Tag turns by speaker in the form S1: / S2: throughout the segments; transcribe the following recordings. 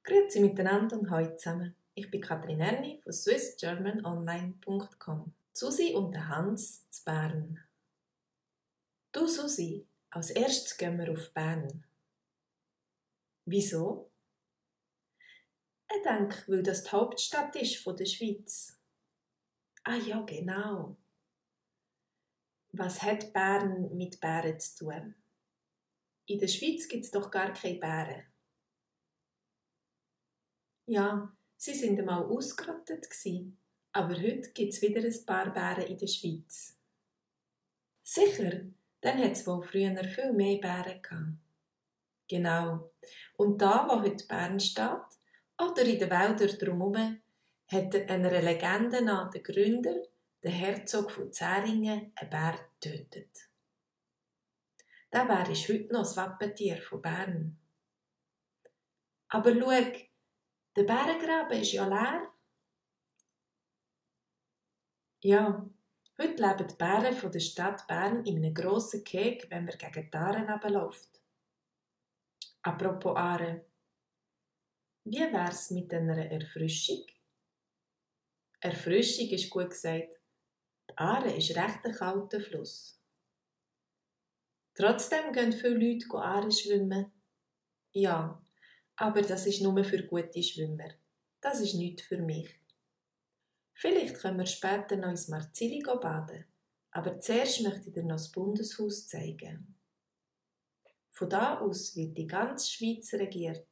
S1: Grüezi miteinander und hallo zusammen. Ich bin Katrin Erni von swissgermanonline.com. Susi und der Hans zu Bern. Du Susi, als erstes gehen wir auf Bern. Wieso? Ich denke, weil das die Hauptstadt ist von der Schweiz. Ah ja, genau. Was hat Bern mit Bären zu tun? In der Schweiz gibt es doch gar keine Bären. Ja, sie sind einmal ausgerottet gsi, aber heute gibt es wieder ein paar Bären in der Schweiz. Sicher, dann hat es wohl früher viel mehr Bären gehabt. Genau. Und da, wo heute Bern steht, oder in den Wäldern drumherum, hat einer Legende nach der Gründer, der Herzog von Zähringen, einen Bär getötet. Der Bär ist heute noch das Wappentier von Bern. Aber schau, der Bärengraben ist ja leer. Ja, heute leben die Bären von der Stadt Bern in einem grossen Gehege, wenn man gegen die Aare runterläuft. Apropos Aare. Wie wär's mit einer Erfrischung? Erfrischung ist gut gesagt. Die Aare ist recht ein kalter Fluss. Trotzdem gehen viele Leute Aare schwimmen. Ja, aber das ist nur für gute Schwimmer. Das ist nichts für mich. Vielleicht können wir später noch ins Marzili baden, aber zuerst möchte ich dir noch das Bundeshaus zeigen. Von da aus wird die ganze Schweiz regiert.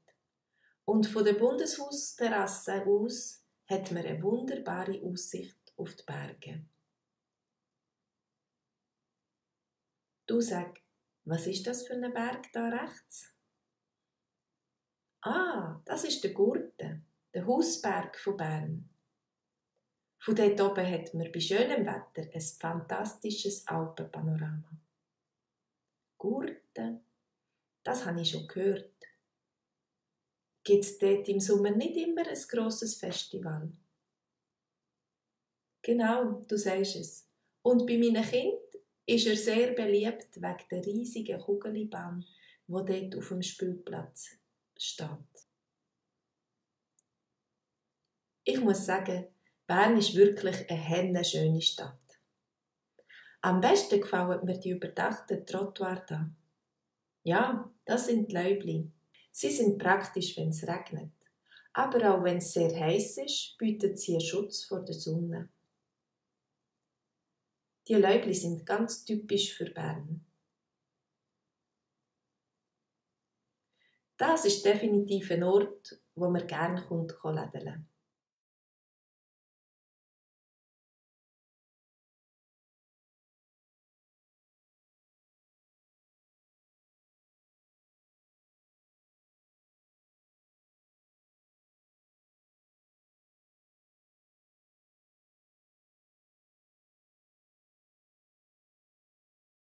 S1: Und von der Bundeshausterrasse aus hat man eine wunderbare Aussicht auf die Berge. Du sag, was ist das für ein Berg da rechts? Ah, das ist der Gurten, der Hausberg von Bern. Von dort oben hat man bei schönem Wetter ein fantastisches Alpenpanorama. Gurten, das habe ich schon gehört. Gibt es dort im Sommer nicht immer ein grosses Festival? Genau, du sagst es. Und bei meinen Kindern ist er sehr beliebt wegen der riesigen Kugelbahn, die dort auf dem Spielplatz steht. Ich muss sagen, Bern ist wirklich eine hennenschöne Stadt. Am besten gefallen mir die überdachten Trottoirs da. Ja, das sind die Läubli. Sie sind praktisch, wenn es regnet. Aber auch wenn es sehr heiß ist, bieten sie einen Schutz vor der Sonne. Die Läubli sind ganz typisch für Bern. Das ist definitiv ein Ort, wo man gerne lädeln.